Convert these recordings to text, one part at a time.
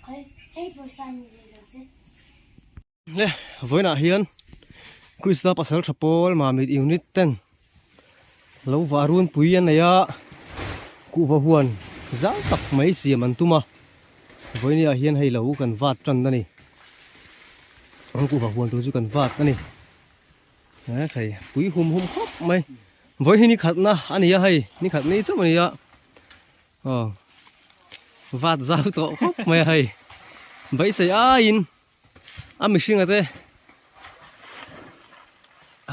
Le vawiinah hian Krista pasal tha pawl Mamit unit ten lo vah runpui an nei a, kuhva huan zau tak mai siam an tum a, vawiiniah hian hei lo kan vat tan a ni, an kuhva huan tur chu kan vat a ni, he thei pui hum hum khawp mai, vawiin hi ni khatna a ni a hei ni khat ni chauh a ni a. Aw vat zau tawh khawp mai a hei beisei aiin a mihringa te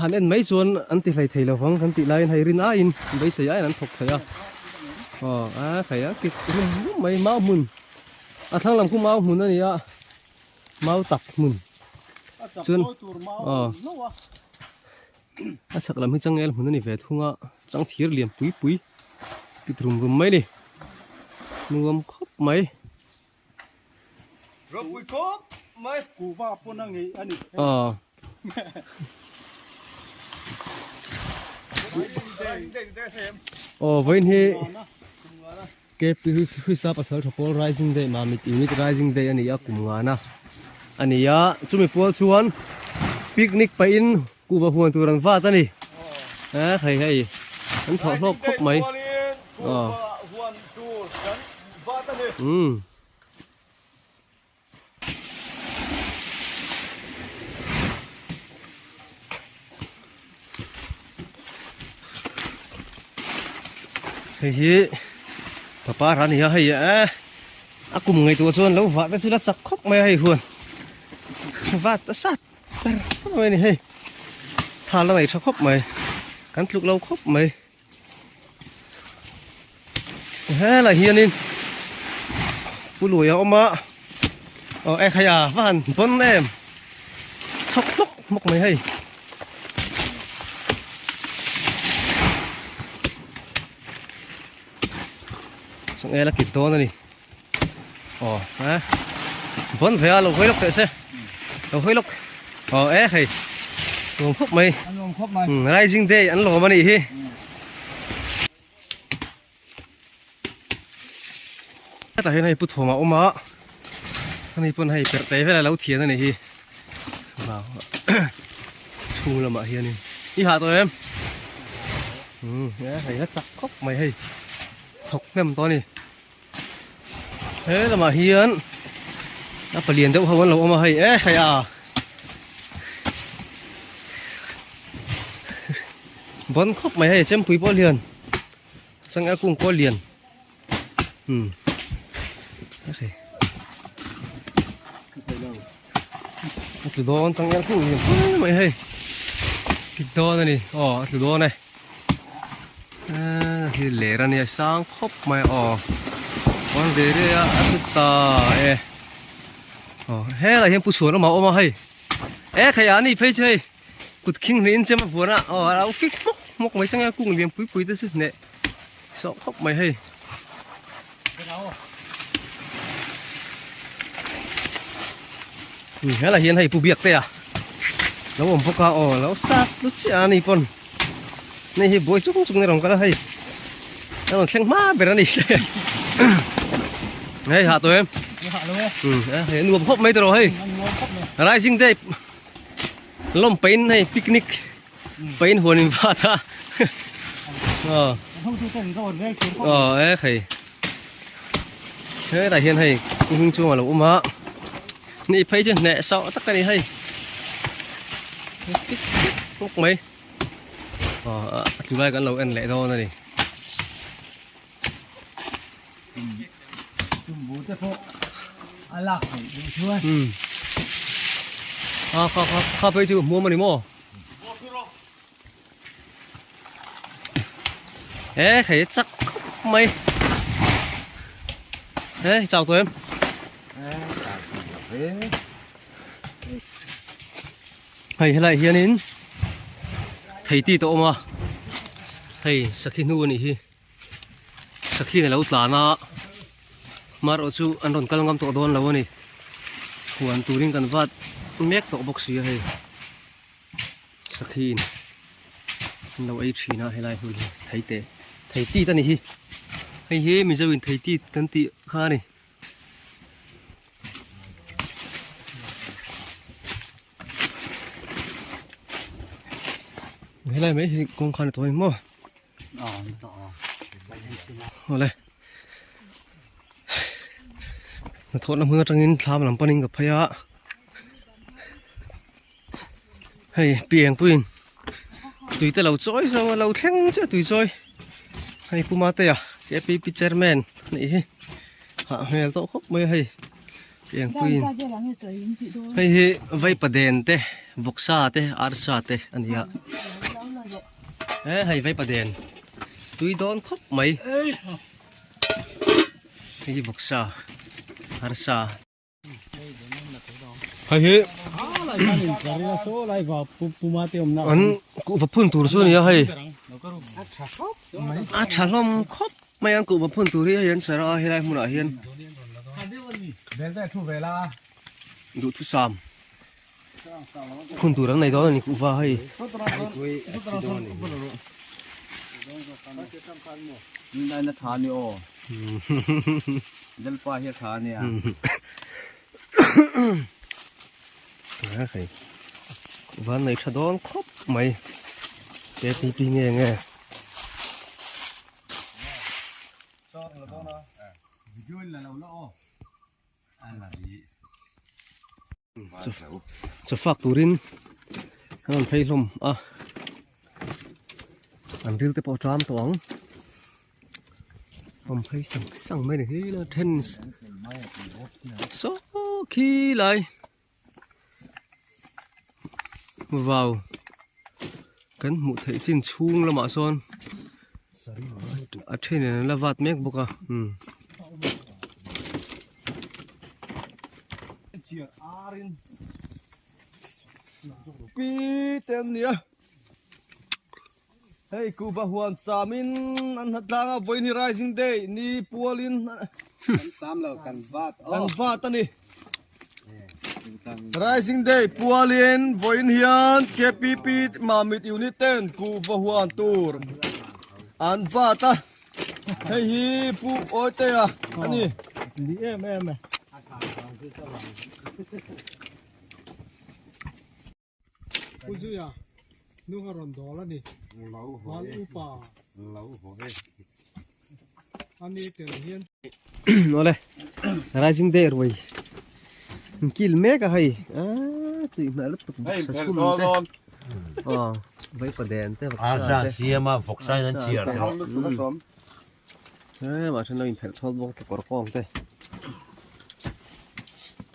han en mai chuan an ti hlei thei lo vang kan tih laiin hei rin aiin beisei aiin an thawk thei a aw a thei a kik rum rum mai mau hmun a thlang lam khu mau hmun a ni a mau tak hmun chuan aw a chhak lam hi changel hmun a ni ve thung a chang thir lian pui pui kit rum rum mai ni nuam khawp mai ropui khawp mai kuva pawn a ngei a ni aw aw vawiin hi KP Hrisa pasal tha pawl rising day mamit unit rising day a ni a kum ngana a ni a chumi pual chuan picnic pahin Kuhva huan tur an vat a ni. Eh hei hei an thawh hlawk khawp mai. Kuhva huan tur kan vat a ni. Umm. Hei hi papa ra ni a hei eh a kum ngaihtuah chuan lo vah te chu la chak khawp mai a hei huan vat a sat. Ber mai a ni hei thal a nei tha khawp mai kan tluk lo khawp mai helai hianin pu lui a awm a aw e khai a va han bawn em chhawk hlawk hmawk mai hei changel a kit dawn a ni. Aw e bawn ve a lo hawi lawk teh se lo hawi lawk aw e hei nuam khawp mai nuam khawp mai rising day an lawm a nih hi hetah hian hei pu thawm a awm a ani pawn hei perh te vel a lo thian a nih hi chhung lamah hianin i hah tawh em e hei la chak khawp mai hei thawk hnem tawh a ni. He lamah hian a palian deuh ho an lo awm a hei e hei a bawn khawp mai hei chempui pawh lian changel kung pawh lian um hei a tlu dawn changel kung lian pui mai hei kik dawn a ni aw a tlu dawn e. Hi ler a nia sang khawp mai aw pawn ve ve a a hlu ta e aw helai hian pu chhuan awm a awm a hei e thei ah ni phei chu hei kut khing hnih in chem a vuan a aw a lo fik hmawk hmawk mai chang a kung lian pui pui te chu hneh sawh khawp mai hei helai hian hei pu biak te a lo awm bawk a aw lo sat lu chiah a ni pawn. Nei hi buai chung chung ni rawn kal a hei a rawn thleng hma ber a ni hei hah tawh em hei nuam khawp mai tawh hei rising day lawm pain hei picnic pain huan in vat a aw e hei hetah hian hei kuhming chungah lo awm a ni phei chu hneh sawh tak a ni hei khawp mai aw a tlu lai kan lo en leh dawn a ni tumbu te pawh a lak theih duh chuan a kha kha kha phei chu hmuam a ni maw e hei chak khawp mai e chau tawh em Hei helaiah hianin thei ti te a awm a hei sakhi hnu a nih hi sakhi in a lo tlan a marawh chu an rawn kal ngam tawh dawn lo a ni huan turin kan vat mek tawh bawk si a hei sakhi in an lo ei thin a helai hmun hi thei te thei tit a ni hi hei hi mizo in thei tit kan tih kha a ni. Helai mai hi kawng khan a tawh a ni maw? Awle. Hnathawhna hmun atangin thlam lam panin ka phei a. Hei piang puiin tui te lo chawi zo a lo thleng chiah tui chawi. Hei Pu Matea KPP chairman anih hi hah hmel tawh khawp mai a hei. Piang puiin hei hi vaipaden te vawksa te arsa te a ni a. He hei vaipaden tui dawn khawp mai. Hei hi vawksa arsa. Hei hi an kuhva phun tur chu a ni a hei a tha hlawm khawp mai an kuhva phun tur hi hei an sar a helai hmunah hian duhthusam phun tur an nei dawn a ni kuhva hei. Hei van nei tha dawn khawp mai KTP nge nge. Chaw fak turin an rawn phei hlawm a an ril te pawh a ṭam tawh ang awm phei sang sang mai ni hi la then saw khi lai vau kan hmuh theih chin chhung lamah sawn a then in an la vat mek bawk a umm. Pi te an nia hei kuhva huan samin an hna tlang a vawiin hi rising day ni pualin kan vat a ni. Rising Day pualin vawiin hian KPP Mamit Unit ten kuhva huan tur an vat a, hei hi Pu Awitea a ni. Ni em em e. Pu Zuia, nung a rawn dawl a ni. Val upa. A ni tel hian. Awle Rising Day ruai kil mek a hei aaa tui hmel lutuk vawksa chhum te aw vaipa den te vawksa te siama vawksa in an chiar tawh he mah then lo inphelh chhawt bawk kekawr kawng te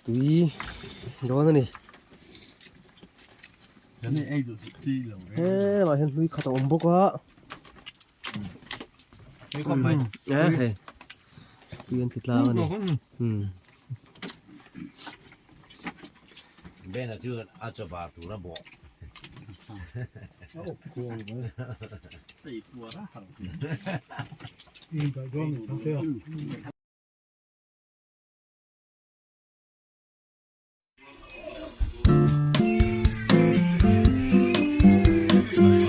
tui dawn a ni he mah hian hlui khat a awm bawk a. Hei tui an ti tlang a ni Ben a chu a chaw var tur a bawh.